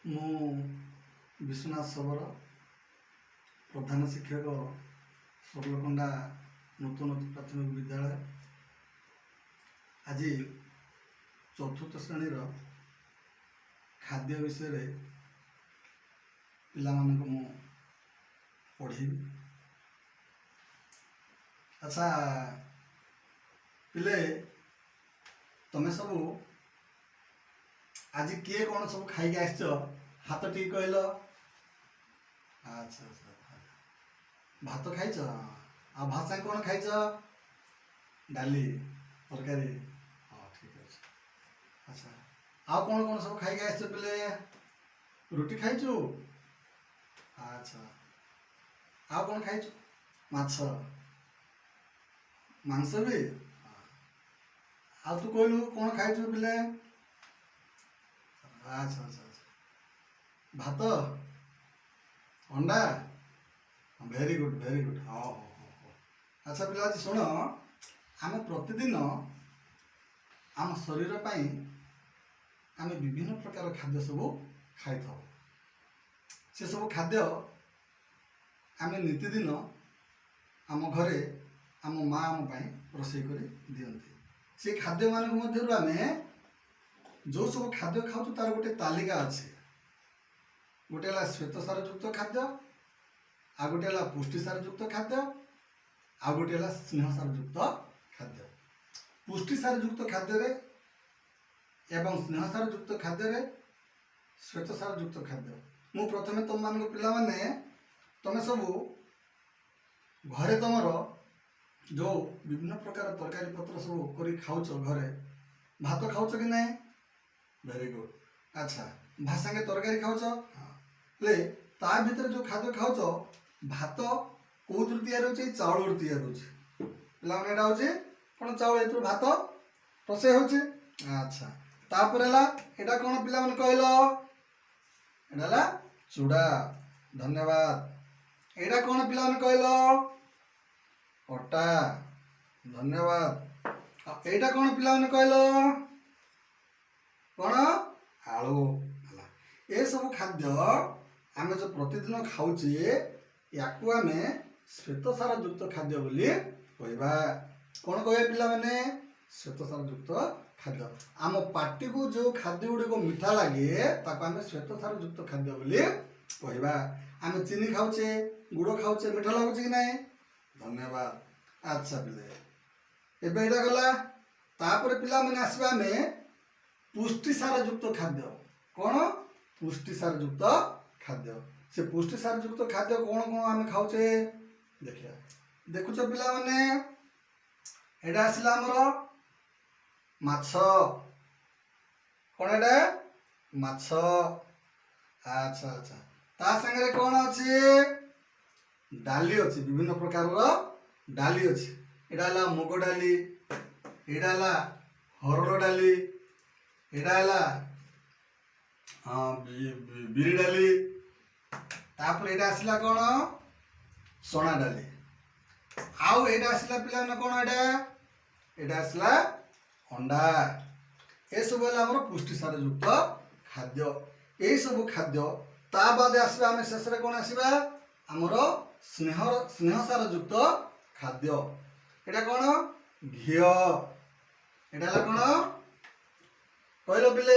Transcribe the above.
ମୁଁ ବିଶ୍ୱନାଥ ଶବର, ପ୍ରଧାନ ଶିକ୍ଷକ, ସରଲକଣ୍ଡା ନୂତନ ପ୍ରାଥମିକ ବିଦ୍ୟାଳୟ। ଆଜି ଚତୁର୍ଥ ଶ୍ରେଣୀର ଖାଦ୍ୟ ବିଷୟରେ ପିଲାମାନଙ୍କୁ ମୁଁ ପଢ଼େଇବି। ଆଚ୍ଛା ପିଲେ, ତମେ ସବୁ ଆଜି କିଏ କ'ଣ ସବୁ ଖାଇକି ଆସିଛ, ହାତ ଟିକେ କହିଲ। ଆଚ୍ଛା, ଭାତ ଖାଇଛ? ଆଉ ଭାତ ସାଙ୍ଗେ କ'ଣ ଖାଇଛ? ଡାଲି, ତରକାରୀ। ହଁ, ଠିକ୍ ଅଛି। ଆଚ୍ଛା, ଆଉ କ'ଣ କ'ଣ ସବୁ ଖାଇକି ଆସିଛ ପିଲେ? ରୁଟି ଖାଇଛୁ? ଆଚ୍ଛା, ଆଉ କ'ଣ ଖାଇଛୁ? ମାଛ, ମାଂସ ବି। ଆଉ ତୁ କହିଲୁ, କ'ଣ ଖାଇଛୁ ପିଲେ? ଆଚ୍ଛା, ଭାତ, ଅଣ୍ଡା। Very good, very good. ହଉ। ଆଚ୍ଛା ପିଲା, ଆଜି ଶୁଣ, ଆମେ ପ୍ରତିଦିନ ଆମ ଶରୀର ପାଇଁ ଆମେ ବିଭିନ୍ନ ପ୍ରକାର ଖାଦ୍ୟ ସବୁ ଖାଇଥାଉ। ସେସବୁ ଖାଦ୍ୟ ଆମେ ନିତିଦିନ ଆମ ଘରେ ଆମ ମା ଆମ ପାଇଁ ରୋଷେଇ କରି ଦିଅନ୍ତି। ସେ ଖାଦ୍ୟମାନଙ୍କ ମଧ୍ୟରୁ ଆମେ ଯେଉଁ ସବୁ ଖାଦ୍ୟ ଖାଉଛୁ, ତାର ଗୋଟେ ତାଲିକା ଅଛି। ଗୋଟେ ହେଲା ଶ୍ୱେତସାରଯୁକ୍ତ ଖାଦ୍ୟ, ଆଉ ଗୋଟେ ହେଲା ପୁଷ୍ଟିସାରଯୁକ୍ତ ଖାଦ୍ୟ, ଆଉ ଗୋଟେ ହେଲା ସ୍ନେହସାରଯୁକ୍ତ ଖାଦ୍ୟ। ପୁଷ୍ଟିସାରଯୁକ୍ତ ଖାଦ୍ୟରେ ଏବଂ ସ୍ନେହସାରଯୁକ୍ତ ଖାଦ୍ୟରେ, ଶ୍ୱେତସାରଯୁକ୍ତ ଖାଦ୍ୟ, ମୁଁ ପ୍ରଥମେ ତୁମମାନଙ୍କ, ପିଲାମାନେ, ତମେ ସବୁ ଘରେ ତମର ଯେଉଁ ବିଭିନ୍ନ ପ୍ରକାର ତରକାରୀ ପତ୍ର ସବୁ କରି ଖାଉଛ, ଘରେ ଭାତ ଖାଉଛ କି ନାହିଁ? Very good. ଆଚ୍ଛା, ଭାତ ସାଙ୍ଗେ ତରକାରୀ ଖାଉଛ? ହଁ। ହେଲେ ତା ଭିତରେ ଯେଉଁ ଖାଦ୍ୟ ଖାଉଛ, ଭାତ କେଉଁଥିରୁ ତିଆରି ହେଉଛି? ଏଇ ଚାଉଳରୁ ତିଆରି ହେଉଛି। ପିଲାମାନେ, ଏଇଟା ହେଉଛି କ'ଣ? ଚାଉଳ। ଏଥିରୁ ଭାତ ରୋଷେଇ ହେଉଛି। ଆଚ୍ଛା, ତାପରେ ହେଲା ଏଇଟା କ'ଣ ପିଲାମାନେ କହିଲ? ଏଇଟା ହେଲା ଚୁଡ଼ା। ଧନ୍ୟବାଦ। ଏଇଟା କ'ଣ ପିଲାମାନେ କହିଲ? ଅଟା। ଧନ୍ୟବାଦ। ଆଉ ଏଇଟା କ'ଣ ପିଲାମାନେ କହିଲ? କ'ଣ? ଆଳୁ। ହେଲା, ଏସବୁ ଖାଦ୍ୟ ଆମେ ଯେଉଁ ପ୍ରତିଦିନ ଖାଉଛେ, ୟାକୁ ଆମେ ଶ୍ୱେତସାର ଯୁକ୍ତ ଖାଦ୍ୟ ବୋଲି କହିବା। କ'ଣ କହିବା ପିଲାମାନେ? ଶ୍ୱେତସାର ଯୁକ୍ତ ଖାଦ୍ୟ। ଆମ ପାଟିକୁ ଯେଉଁ ଖାଦ୍ୟ ଗୁଡ଼ିକ ମିଠା ଲାଗେ, ତାକୁ ଆମେ ଶ୍ୱେତସାର ଯୁକ୍ତ ଖାଦ୍ୟ ବୋଲି କହିବା। ଆମେ ଚିନି ଖାଉଛେ, ଗୁଡ଼ ଖାଉଛେ, ମିଠା ଲାଗୁଛି କି ନାହିଁ? ଧନ୍ୟବାଦ। ଆଚ୍ଛା ପିଲେ, ଏବେ ଏଇଟା ଗଲା। ତାପରେ ପିଲାମାନେ, ଆସିବା ଆମେ ପୁଷ୍ଟିସାର ଯୁକ୍ତ ଖାଦ୍ୟ। କ'ଣ? ପୁଷ୍ଟିସାର ଯୁକ୍ତ ଖାଦ୍ୟ। ସେ ପୁଷ୍ଟିସାର ଯୁକ୍ତ ଖାଦ୍ୟ କ'ଣ କ'ଣ ଆମେ ଖାଉଛେ ଦେଖିବା। ଦେଖୁଛ ପିଲାମାନେ, ଏଇଟା ଆସିଲା ଆମର ମାଛ। କ'ଣ ଏଇଟା? ମାଛ। ଆଚ୍ଛା, ତା ସାଙ୍ଗରେ କ'ଣ ଅଛି? ଡାଲି ଅଛି, ବିଭିନ୍ନ ପ୍ରକାରର ଡାଲି ଅଛି। ଏଇଟା ହେଲା ମୁଗ ଡାଲି, ଏଇଟା ହେଲା ହରଡ଼ ଡାଲି, ଏଇଟା ହେଲା, ହଁ, ବିରି ଡାଲି। ତାପରେ ଏଇଟା ଆସିଲା କ'ଣ? ଚଣା ଡାଲି। ଆଉ ଏଇଟା ଆସିଲା ପିଲାମାନେ, କ'ଣ ଏଇଟା? ଏଇଟା ଆସିଲା ଅଣ୍ଡା। ଏସବୁ ହେଲା ଆମର ପୁଷ୍ଟିସାର ଯୁକ୍ତ ଖାଦ୍ୟ, ଏଇସବୁ ଖାଦ୍ୟ। ତା ବାଦେ ଆସିବା ଆମେ ଶେଷରେ କ'ଣ ଆସିବା? ଆମର ସ୍ନେହସାର ଯୁକ୍ତ ଖାଦ୍ୟ। ଏଇଟା କ'ଣ? ଘିଅ। ଏଇଟା ହେଲା କ'ଣ କହିଲ ପିଲେ?